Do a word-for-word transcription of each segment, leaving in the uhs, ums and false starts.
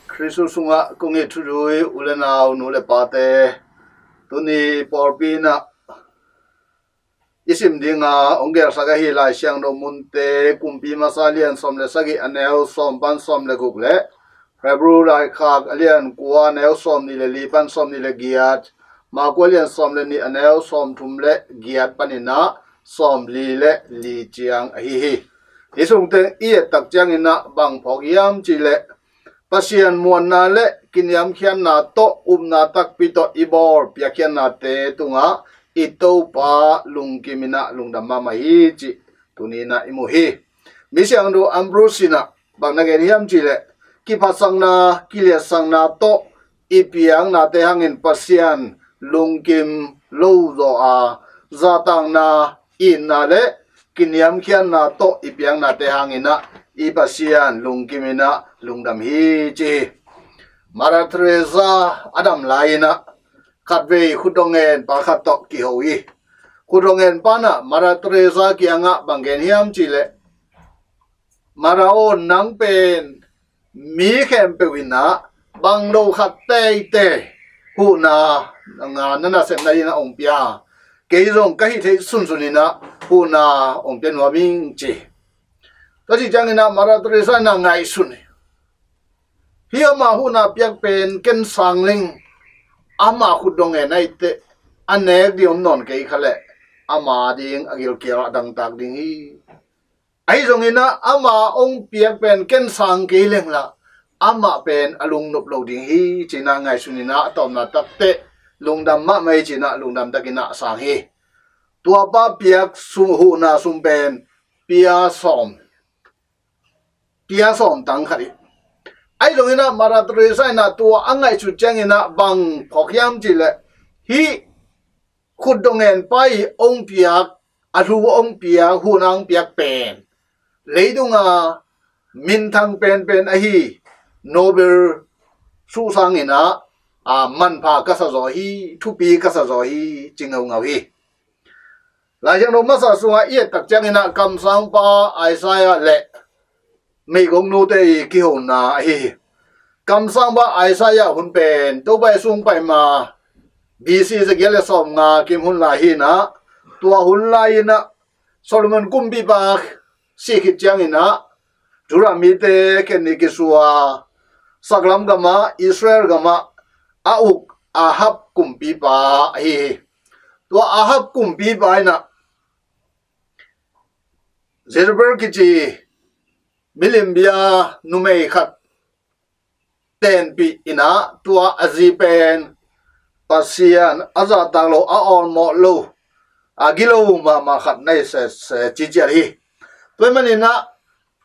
Khristu sungah kong it thuzui u le nau, nu le pate, tuni pawlpi in ah i sim dinga hong gelsak ahi Lai Siangtho munte, Kumpi Masa lian sawm le sagih, a neu sawm pan sawm le guk le Hebru laikhak a lian kua, a neu sawm nih le li pan sawm nih le giat, Marku a lian sawm le nih, a neu sawm thum le giat panin ah sawm li le li ciang ahi hi. Hih sungte i et tak ciangin ah bang phawk hiam cih leh, Pasian muanna le kiniamkhiatna tawh, upna takpi tawh i bawl piakkhiatnate tungah i Topa lungkim in ah lungdam mahmah hi cih tuni in ah i mu hi. Misiangtho Ambrose in ah bang na gen hiam cih leh, kiphatsakna, kiliatsakna tawh i piaknate hangin Pasian lungkim lo zaw a, zahtakna, itna le kiniamkhiatna tawh i piaknate hangin ah i Pasian lungkim in ah lungdam hi ci hi. Mother Teresa a dam lai-in ah khatvei khutdawh ngen pa khat tawh kiho hi. Khutdawh ngen pa in ah Mother Teresa kiangah bang gen hiam cih leh, Mother aw, nang pen mi khempeuh in ah bang lo khat teitei huhna nga na nasepna dingin ah hong pia. Kei zong ka hih theih sunsun in ah huhna hong pia nuam ing ci. Tua cih ciangin ah Mother Teresa in ah ngaihsun hi. Hih ama huhna piak pen ken sang leng ama khutdawh ngen ahih teh a nek ding om nawn kei kha leh ama ding a gilkial ah dangtak ding hi. Ahi zongin ah ama hong piak pen ken sang kei leng lah amah pen a lungnop lo ding hi ci-in ah ngaihsun in ah a tawpna takteh lungdam mahmah hi ci-in ah lungdam takin ah sang hi. Tua pa piak sum, huhna sum pen pia sawm, pia sawm tang khat hi. Ahi zongin ah Mother Teresa in ah tua a ngaihsut ciangin ah bang phawk hiam cih leh, hih khutdawh ngen pa i hong piak, a thu hong piak, huhna hong piak pen leitung a minthang penpen ahi Nobel suhsang in ah, a, manpha ka sa zaw hi, thupi ka sa zaw hi ci ngaungau hi. Lai Siangtho masa sungah i et tak ciangin ah kamsangpa Isaiah le meigong nute i kihona ahi hi. Kamsangpa Isaiah hun pen Topa i sung pai ma B C za giat le sawm nga kim hun lai hi-in ah, tua hun lai-in ah Solomon kumpipa sih khit ciangin ah Judah mite khen ni kisua, saklam gamah, Israel gamah a uk Ahab kumpipa ahi hi. Tua Ahab kumpipa in ah Jezebel kici milimbia numei khat tenpih in ah, tua a zi pen Pasian a zahtak lo, a awlmawh lo, a gilo mahmah khat na hi sese ci ciat hi. Tua ahih manin ah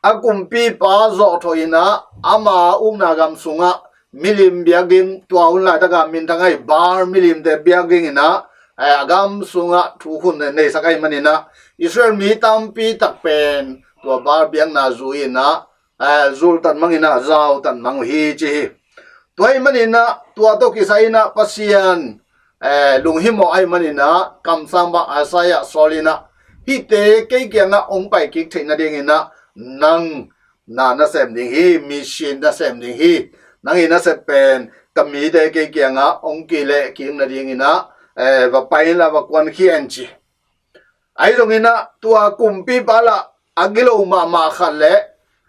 a kumpipa zawhthawh in ah ama ukna gam sungah milim biak ding, tua hun laitaka minthang ahi Baal milimte biak dingin ah, eh, a gam sungah thukhun neisak ahih manin ah Israel mi tampi tak pen tua Baal biakna zui-in ah, eh, zultat mang in ah zautat mang uh hi ci hi. Tua ahih manin ah tua tawh kisai-in ah Pasian, eh, lunghimawh ahih manin ah kamsangpa Isaiah sawl in ah, hihte kei kiangah hong paikik theih nadingin ah nang na nasem ding hi, mission nasem ding hi. Nang i nasep pen ka mite kei kiangah hong kilehkik nadingin ah, eh, va pai inla va kuankhia in ci. Ahi zongin ah tua kumpipa lah a gilo mahmah khat le,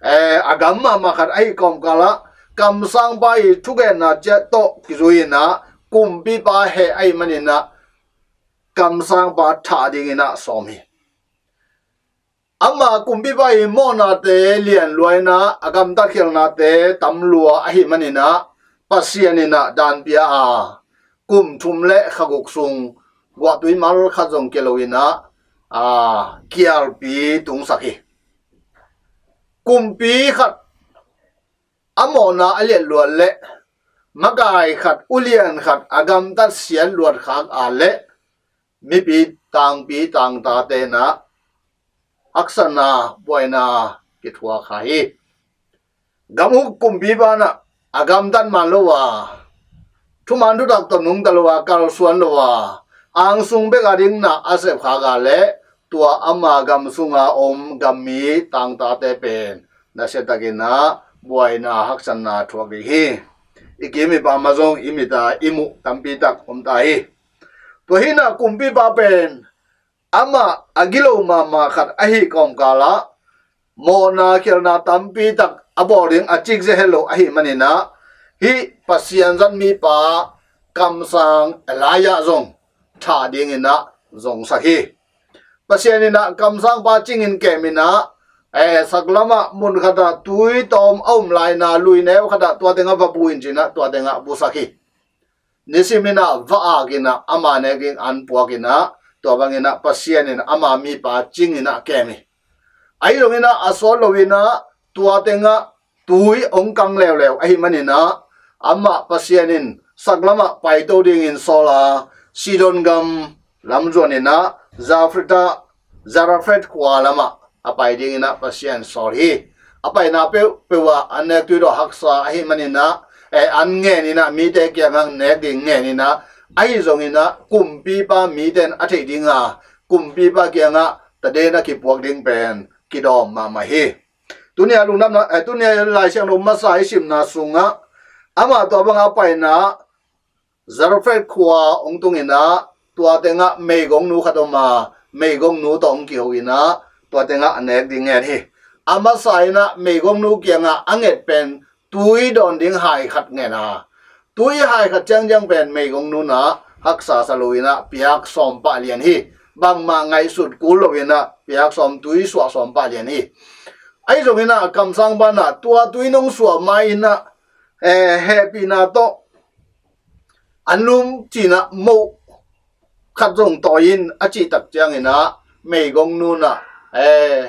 eh, a gam mahmah khat ahi kawmkal ah kamsangpa i thugenna ciat tawh kizui-in ah kumpipa heh ahih manin ah kamsangpa thah dingin ah sawm hi. Ama kumpipa i mawhnate lian lua-in ah a gamtat khialhnate tam lua ahih manin ah Pasian in ah dan pia a, kum thum le kha guk sung guahtui mal khat zong kia lo-in ah, a, kialpi tungsak hi. Kumpi khat a mawhna a liat luat leh makai khat, ulian khat a gamtat siat luat khak a leh mipi tangpi tangtate in ah haksatna, buaina kithuak kha hi. Gamhuk kumpipa in ah a gamtat man lo a, thuman thutak tawh nungta lo a, kalsuan lo a, angsung bek a ding na a sep khak a leh tua ama gam sunga om gammi tangtate pen nasiatakin ah buaina haksatna thuak ding hi. I kim i pam ah zong i mit a i muh tampi tak om ta hi. Tua hi-in ah kumpipa pen amah a gilo mahmah khat ahih kawmkal ah mawhna khialhna tampi tak a bawl ding a cikzia het lo ahih manin ah, hih Pasian zat mipa kamsang Elijah zong thah dingin ah zongsak hi. Pasian in ah kamsangpa cingin kem in ah, eh, saklam ah mun khat ah tui tawm a om lai-in ah lui neu khat ah tua teng ah va bu in ci-in ah tua teng ah busak hi. Nisim in ah va ak in ah ama nek ding an puak in ah, tua bangin ah Pasian in ama mipa cingin ah kem hi. Ahi zongin ah a sawt lo in ah tua teng ah tui hong kang leuleu ahih manin ah, amah Pasian in saklam ah paito dingin sawl a, Sidon gam lam zuan in ah Zarephath, Zarephath khua lam ah a pai dingin ah Pasian sawl hi. A paina peuhpeuh ah an nek tui dawh haksa ahih manin ah, eh, an ngen in ah mite kiangah nek ding ngen in ah, ahi zongin ah kumpipa mite in a theih ding a, kumpipa kiangah taden a kipuak ding pen kidawm mahmah hi. Tuni a lungdamna, eh, tuni a Lai Siangtho masa i simna sungah, amah tua banga paina Zarephath khua hong tung in ah, tua teng ah meigongnu khat om a, meigongnu tawh hong kiho in ah, tua teng ah a nek ding ngen hi. A masa in ah meigongnu kiangah a nget pen tui dawn ding hai khat ngen a, tui hai khat ciangciang pen meigongnu in ah haksa sa lo in ah piak sawm pah lian hi. Bangmah ngaihsut kul lo in ah piak sawm, tui suah sawm pah lian hi. Ahi zongin ah kamsangpa in ah tua tui nong suah ma in ah, eh, hehpihna tawh an lum ci-in ah moh khat zong tawi in a cih tak ciangin ah meigongnu in ah, eh,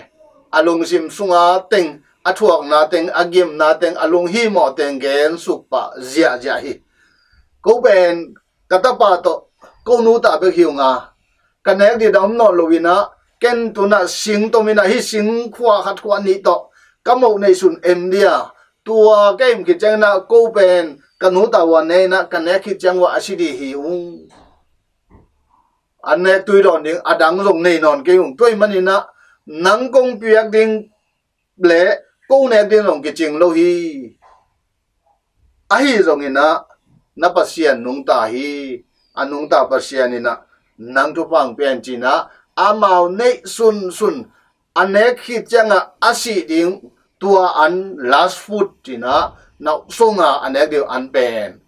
a lungsim sunga teng, a thuakna teng, a gimna teng, a lunghimawh teng gensuk pah ziahziah hi. Ko pen ka tapa tawh ko nu ta bek hi ung a, ka nek ding a om nawn lo in ah, ken tu-in ah sing tom in ah hih sing khua khat khua nih tawh ka moh neihsun em dia, tua ka im khit ciangin ah ko pen ka nu ta uh a ne in ah ka nek khit ciang uh a si ding hi ung. A nek tui dawn ding a dang zong nei nawn kei ung. Tua ahih manin ah nang kong piak ding le ko nek ding zong kicing lo hi. Ahi zongin ah na Pasian nungta hi. A nungta Pasian in ah nang thupha hong pia in ci-in ah amau neih sunsun, a nek khit ciangah a sih ding, tua an last food ci-in ah nauh sung a a nek ding an pen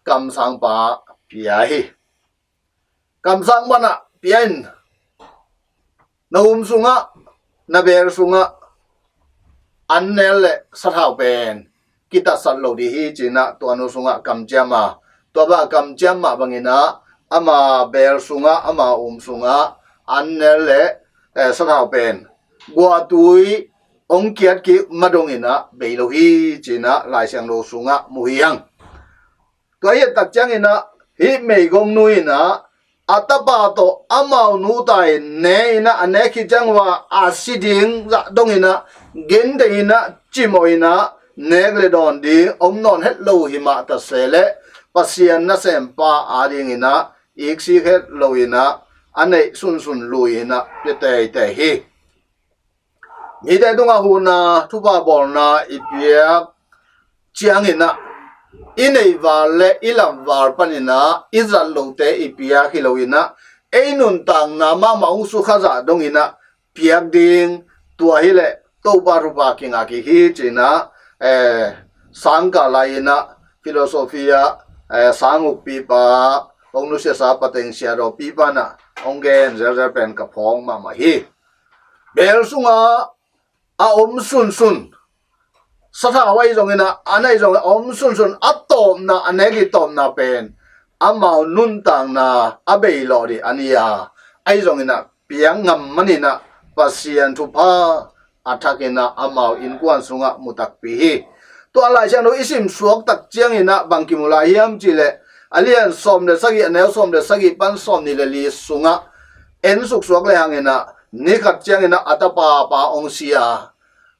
kamsangpa pia hi. Kamsangpa in ah pia in, na um sungah, na beel sungah an nel le sathau pen kitatsat lo ding hi ci-in ah tua nu sungah kamciam a, tua bang kamciam mah bangin ah ama beel sungah, ama um sungah an nel le, eh, sathau pen guahtui hong kiat kik ma dongin ah bei lo hi ci-in ah Lai Siangtho sungah mu hi hang. Tua hi a tak ciangin ah hih meigongnu in ah a tapa tawh amau nu ta in ne in ah a nek khit ciang uh a a si ding zah dongin ah genteh in ah cimawh in ah nek le dawn ding om nawn het lo hi mah ta se leh Pasian nasempa adingin ah iksik het lo in ah a neih sunsun lui in ah pia teitei hi. Mite tungah huhna, thupha bawlna i piak ciangin ah i neih val le i lam val panin ah i zat lote i piak hi lo in ah ei nuntakna mahmah hong sukha zah dongin ah piak ding, tua hi leh Topa thupha kingak kik hi ci-in ah, eh, sangkah lai-in ah philosophy ah, eh, sang ukpipa, hong nusiasa pateng siadawpipa in ah hong gen zelzel pen ka phawk mahmah hi. Beel sungah a om sunsun, sathau ahi zongin ah, an ahi zongin a om sunsun, a tawpna, a nek i tawpna pen amau nuntakna a bei lawh ding a ni a, ahi zongin ah piak ngam manin ah Pasian thupha a thakin ah amau innkuan sungah mu takpi hi. Tua Lai Siangtho i sim suak tak ciangin ah bang kimu lai hiam cih leh, a lian sawm le sagih, a neu sawm le sagih pan sawm nih le li sungah en suksuak le hangin ah ni khat ciangin ah a tapa pa hong si a,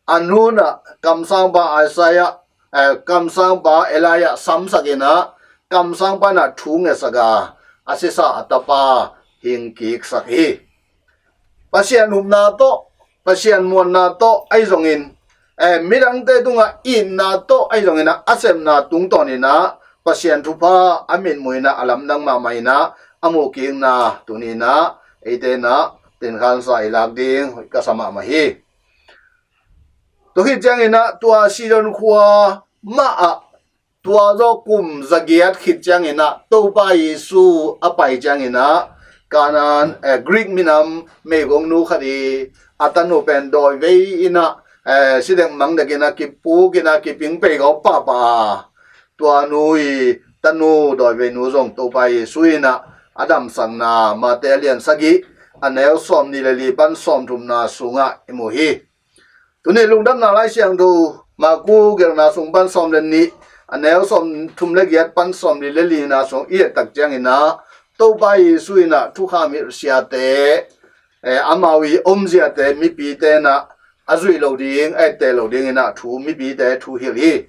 a nu in ah kamsangpa Isaiah, eh, kamsangpa Elijah samsak in ah kamsangpa in ah thu ngetsak a, a sisa a tapa hing kiksak hi. Pasian upna tawh, Pasian muanna tawh ahi zongin eh, midangte tungah itna tawh ahi zongin ah a sepna tungtawn in ah Pasian thupha a mitmuh in ah a lamdang mahmah in ah a muhkikna tuni in ah eite in ah tenkhansa i lak ding hoih ka sa mahmah hi. Tua khit ciangin ah tua Sidon khua mah ah tua zaw kum zagiat khit ciangin ah Topa Jesu a pai ciangin ah Kanaan, eh, Greek minam meigongnu khat i a tanu pen dawivei in ah, eh, sidek mangdek in ah kipuk in ah kiping pei gawp pahpah a, tua nu i tanu dawiveinu zong Topa Jesu in ah a damsakna Mate a lian sagih a neu sawmnih le li pan sawmthumna sungah i mu hi. Tuni lungdamna Lai Siangtho Maku gelhna sung pan sawm le nih a neu sawmthum le giat pan sawmli le lina sung i et tak ciangin ah Topa Jesu in ah thukham hilh siate, eh, amau i omziate mipite in ah a zuih lo ding, a etteh lo ding in ah thu mipite thu hilh hi.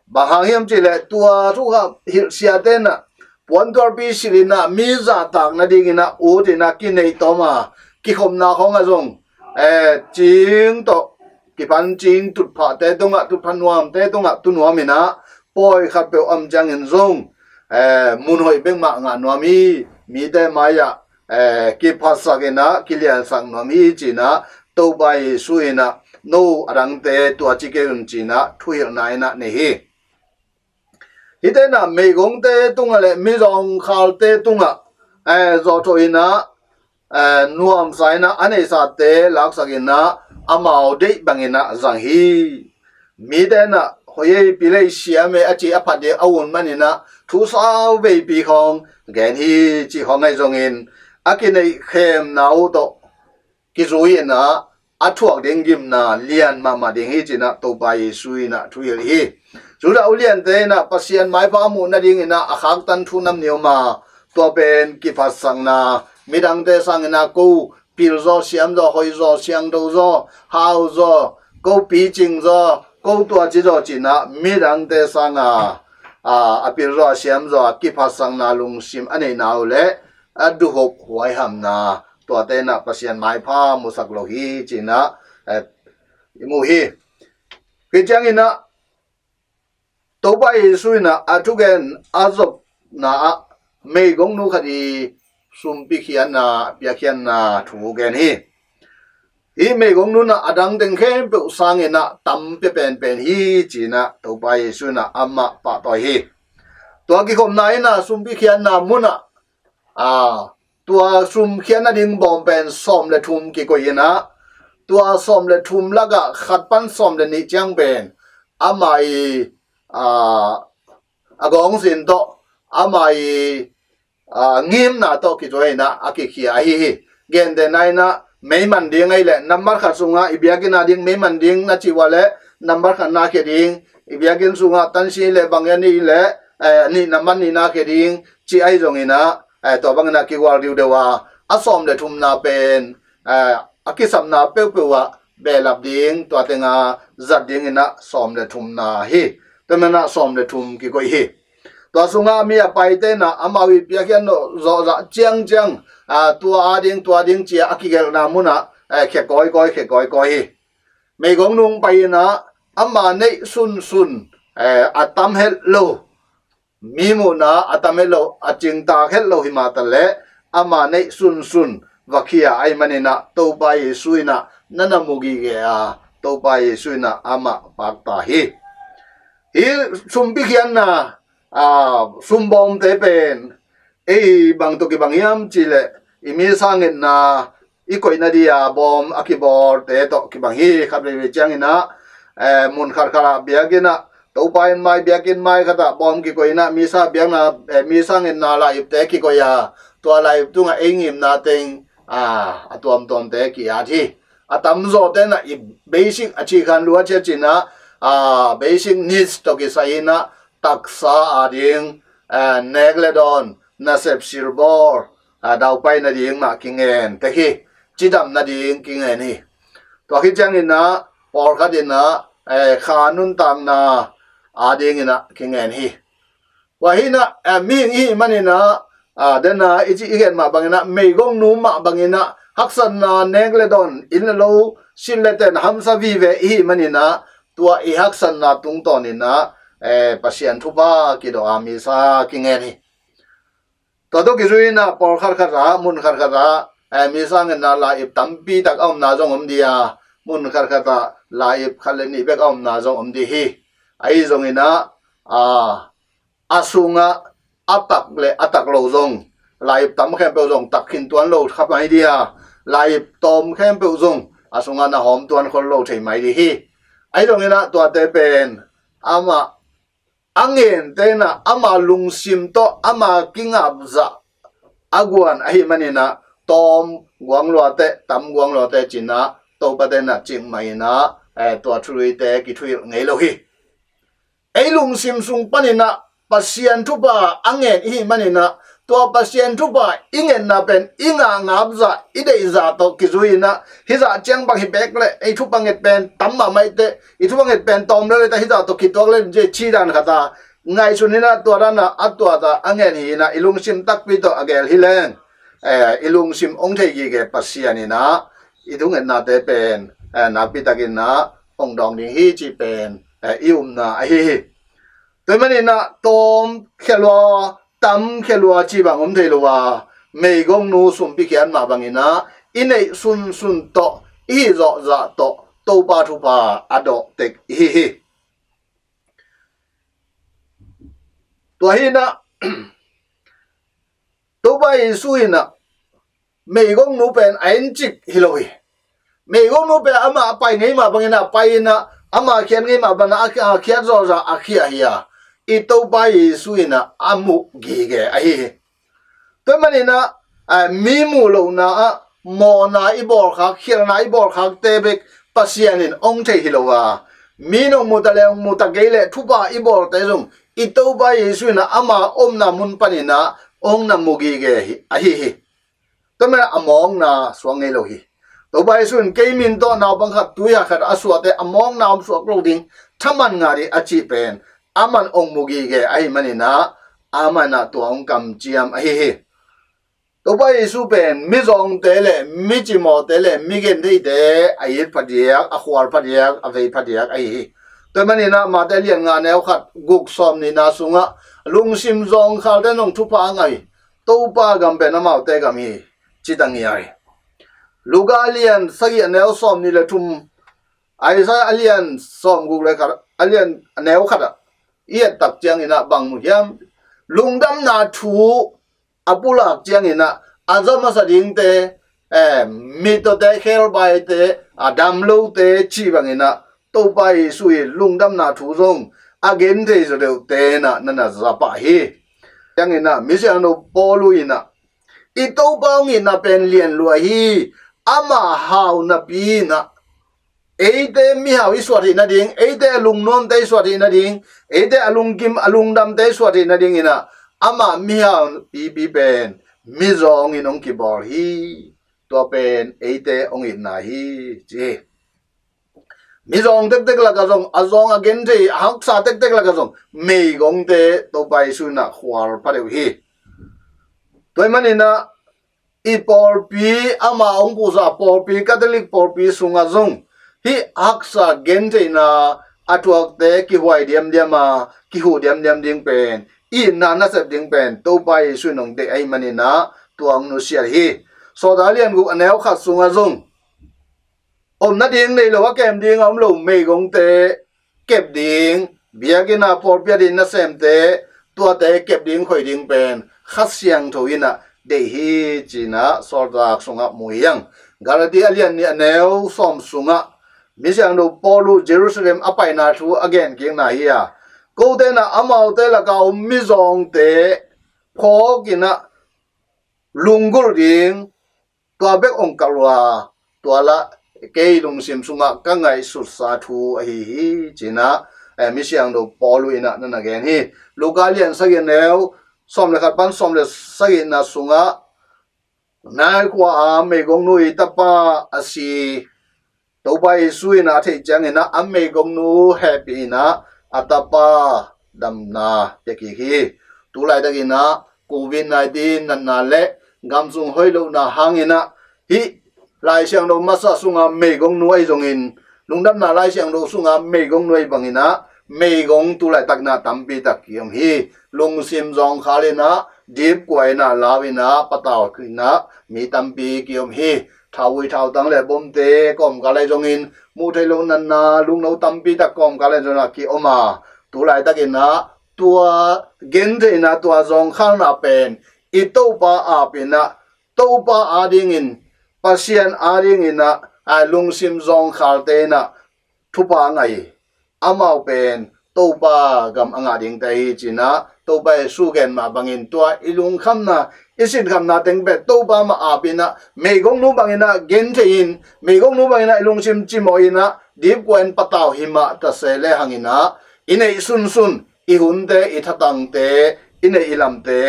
Bang hang hiam cih leh tua thukham hilh siate in ah puantualpi silh in ah mi zahtak nading in ah ut in ah kineih tawm a, kikhopna khawng ah zong, eh, cing tawh kiphan cing tutphahte tungah, tutphah nuamte tungah tu nuam in ah pawi khatpeuh om ciangin zong, eh, mun hoih bek mah ngah nuam hi. Mite mai-ah, eh, kiphatsak in ah kiliansak nuam hi ci-in ah Topa Jesu in ah no a dangte tua ci kei un ci-in ah thuhilhna in ah nei hi. Hihte in ah meigongte tungah le mizawngkhalte tungah, eh, zawhthawh in ah, eh, nuamsa in ah a neihsate laksak in ah amau deih bangin ah zang hi. Mite in ah hoih ei, pil ei, siam ei a ci a phat ding a un manin ah thu sauveipi khawng gen hi cih khawng ahi zongin a kineih khemna uh tawh kizui in ah a thuak ding gimna lian mahmah ding hi ci-in ah Topa Jesu in ah thuhilh hi. Judah uliante in ah Pasian maipha a muh nading in ah a khaktan thu nam ni om a, tua pen kiphatsakna, midangte sang in ah ko pilzaw, siamzaw, hoihzaw, siangthozaw, hauzaw, ko picingzaw, ko tuacizaw ci-in ah midangte sang a, a, a pilzaw, a siamzaw a kiphatsakna lungsim a neihna uh le a duhhup huaihamna, tuate in ah Pasian maipha musak lo hi ci-in ah, eh, i mu hi. Hih ciangin ah Topa Jesu in ah a thugen a zopna ah meigongnu khat i sumpi khiatna, piakkhiatna thu gen hi. Hih meigongnu in ah a dang teng khempeuh sang in ah tam pia penpen hi ci-in ah Topa Jesu in ah amah pahtawi hi. Tua kikhopna in ah sumpi khiatna mun ah, a, tua sum khiat nading bawm pen sawm le thum kikoih in ah, tua sawm le thum lakah khat pan sawm le nih ciang pen amah i, a, a gawngsin tawh, amah i, a, ngimna tawh kituak in ah a kikhia ahi hi. Gentehna in ah meiman ding ahih leh nambat khat sungah i biakinn a ding meiman ding na cih uh a leh nambat khat na khia ding, i biakinn sungah tansi le bang a nih leh, eh, nih nambat nih na khia ding cih ahi zongin ah, eh, tua bangin ah kigual diudeu a, a sawm le thumna pen, eh, a kisapna peuhpeuh ah behlap ding, tua teng a zat dingin ah sawm le thumna hi. Tua manin ah sawm le thum kikoih hi. Tua sungah mi a paite in ah amau i piakkhiat zawh zah ciangciang, a, tua a ding, tua ding ci-a a kigelhna mun ah, eh, khia kawikawi, khia kawikawi hi. Meigongnu pai in ah ama neih sunsun, eh, a tam het lo, mi muhna a tam het lo, a cingtak het lo hi mah ta leh ama neih sunsun va khia ahih manin ah Topa Jesu in ah na na mu gige a, Topa Jesu in ah amah pakta hi. Hih sumpi khiatna, a, sumbawmte pen ei bang tawh kibang hiam cih leh i misa ngetna i koihna ding a bawm a kibawlte tawh kibang hi. Khat veivei ciangin ah, eh, mun khatkhat ah biakinn ah, Topa inn mai, biakinn mai khat ah bawm kikoih in ah, misa biakna, eh, misa ngetna lai-ipte kikoih a, tua lai-ip tungah ei ngimna teng, a, a tuamtuamte ki-at hi. A tamzawte in ah i basic a cih khan lua cia ci-in ah, a, basic needs tawh kisai in ah taksa a ding, a, nek le dawn, nasep silbawl, a, daupai nading mah kingen tek hi. Cidam nading kingen hi. Tua khit ciangin ah pawlkhat in ah, eh, kha nuntakna a dingin ah kingen hi. Tua hi in ah, eh, mihing i hih manin ah, a, den a i ci i gen mah bangin ah, meigongnu mah bangin ah haksatna, nek le dawn, inn le lo, silh le ten hamsa vive i hih manin ah, tua i haksatna tungtawnin ah, eh, Pasian thupha kidawh a misa kingen hi. Tua tawh kizui-in ah pawlkhat khat ah, mun khat khat ah, eh, misa ngetna lai-ip tampi tak a omna zong om ding a, mun khat khat ah lai-ip khat le nih bek a omna zong om ding hi. Ahi zongin ah, a, a sungah a tak le a tak lo zong, lai-ip tam khempeuh zong tak khin tuan lo kha mai ding a, lai-ip tawm khempeuh zong a sungah na hawm tuan khol lo thei mai ding hi. Ahi zongin ah tuate pen amah a ngente in ah ama lungsim tawh ama kingapzah a guan ahih manin ah tawm guang luate, tam guang luate ci-in ah Topate in ah cikmah in ah, eh, tua thuhilhte kithuhilh ngei lo hi. Ei lungsim sung panin ah Pasian thupha a ngen i hih manin ah, tua Pasian thupha i ngetna pen i ngah ngapzah, i deihzah tawh kizui-in ah, hih zah ciang bang hi beek leh ei thupha nget pen tam mahmah i teh, i thupha nget pen tawm lel i teh, hih zah tawh kituak lel in ci, ci dan khat a ngaihsun in ah, tua dan ah a tuat a a ngen hi-in ah, i lungsim takpi tawh a geel hi leng, eh, i lungsim hong thei gige Pasian in ah i thungetnate pen, eh, nakpi takin ah hong dawng ding hi cih pen, eh, i upna ahi hi. Tua ahih manin ah tawm khia lua, tam khia lua cih bang om thei lo a, meigongnu sumpi khiat mah bangin ah i neih sunsun tawh, i hih zawhzah tawh Topa thupha a dawh tek i hi hi. Tua hi-in ah Topa Jesu in ah meigongnu pen a encik hi lo hi. Meigongnu pen amah a pai ngei mah bangin ah pai-in ah, amah a khiat ngei mah bangin ah a, a khiat zawhzah a khia hi a, i Topa Jesu in ah a mu gige ahi hi. Tua ahih manin ah, a, mi muh lohna ah mawhna i bawlkhak, khialhna i bawlkhakte bek Pasian in hong thei hi lo a, mi in hong mu ta leh hong mu ta kei leh thupha i bawlte zong i Topa Jesu in ah ama omna mun panin ah hong na mu gige hi, ahi hi. Tua ahih manin ah a mawkna suak ngei lo hi. Topa Jesu in kei min tawh naupang khat tuiha khat a suahte a mawkna om suak lo ding, thaman ngah ding a cih pen aman hong mu gige ahih manin ah, aman ah tua hong kamciam ahi hi. Topa Jesu pen mizawngte le micimawhte le migentheite a it phadiak, a khual phadiak, a vei phadiak ahi hi. Tua ahih manin ah Mate lian nga neu khat, guk, sawm nihna sungah lungsim zawngkhalte in hong thupha a ngah hi. Topa gam pen amaute gam hi, ci ta ngiat hi. Luka lian sagih a neu sawm nih le thum, Isaiah a lian sawm guk le khat, a lian a neu khat ah i et tak ciangin ah bang mu hiam? Lungdamna thu a pulak ciangin ah a za masa dingte, eh, mittawte, khebaite, a damlote cih bangin ah Topa Jesu i lungdamna thu zong a genthei zaw deuhte in ah na na za pah hi. Ciangin ah Misiangtho Paulu in ah, i Topa hong itna pen lian lua hi, ama hau napi in ah eite mihau i suah theih nading, eite a lungnuamte i suah theih nading, eite a lungkim, a lungdamte i suah theih nadingin ah amah mihau pipi pen mizawng in hong kibawl hi. Tua pen eite hong itna hi, ci hi. Mizawng tektek lakah zong, a zawng a genthei, a haksa tektek lakah zong meigongte Topa Jesu in ah khual pha deuh hi. Tua ahih manin ah i pawlpi, ama hong puhsa pawlpi, Catholic pawlpi sungah zong hih haksa gentheihna a thuakte kihuai diamdiam a, kihuh diamdiam ding pen, i itna nasep ding pen Topa Jesu in hong deih ahih manin ah tua hong nusiat hi. Sawltak a lian guk a neu khat sungah zong, om nading nei lo, a kem ding a om lo meigongte kep ding, biakinn ah pawlpi a ding nasemte, tuate kep ding, khoi ding pen Kha Siangtho in ah deih hi, ci-in ah Sawltak sungah mu hi hang. Galati a lian nih a neu sawm sungah Misiangtho Paulu Jerusalem a paina thu a genkikna hi a, kote in ah amaute lakah om mizawngte phawk in ah lunggulh ding, tua bek hong kalh uh a, tua lah kei lungsim sungah ka ngaihsutsa thu ahi hi, ci-in ah, eh, Misiangtho Paulu in ah na na gen hi. Luka lian sagih a neu sawm le khat pan sawm le sagihna sungah, Nain khua-a meigongnu i tapa a si Topa Jesu in ah a theih ciangin ah a meigongnu hehpih in ah a tapa damna pia kik hi. Tu laitakin ah Covid nineteen natna le gamsung hoih lohna hangin ah hih Lai Siangtho masa sunga meigongnu ahi zongin Lungdamna Lai Siangtho sungah meigong nuai bangin ah meigong tu laitak in ah tampi tak ki-om hi. Lungsim zawngkhal in ah, dipkua in ah, lau in ah, patau in ah mi tampi ki-om hi. Thauvui thautang le bomte kawmkal ah zongin, muh theih loh natna lungno tampi tak kawmkal ah zongin ah ki-om a, tu laitak in ah tua gentheihna, tua zawngkhalna pen i Topa aap in ah, Topa adingin, Pasian adingin ah, a lungsim zawngkhalte in ah thupha ngah hi. Amau pen Topa gam a ngah dingte hi ci-in ah, Topa Jesu gen mah bangin tua i lungkhamna, i sinkhamna teng pen Topa mah aap in ah, meigongnu bangin ah genthei in, meigongnu bangin ah i lungsim cimawh in ah, dipkua in patau hi mah ta se lehang in ah, i neih sunsun, i hunte, i thatangte, i neih i lamte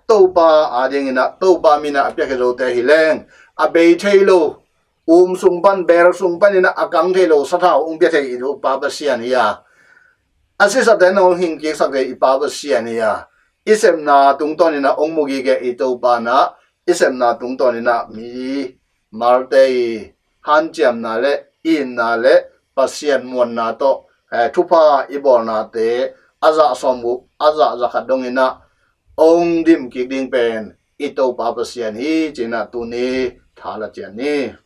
Topa adingin ah, Topa min ah a piakhia zote hi leng, a bei thei lo, um sung pan, bel sung panin ah a kang thei lo sathau hong pia thei i Topa Pasian hi a, a sisate na hong hingkiksak thei i Pa Pasian hi a, i sepna tungtawnin ah hong mu gige i Topa in ah, i sepna tungtawnin ah mimalte i hanciamna le itna le Pasian muanna tawh, eh, thupha i bawlnate a zah sawmguk, a zah zakhat dongin ah hong dimkik ding pen i Topa Pasian hi ci-in ah tuni tha la cian ni.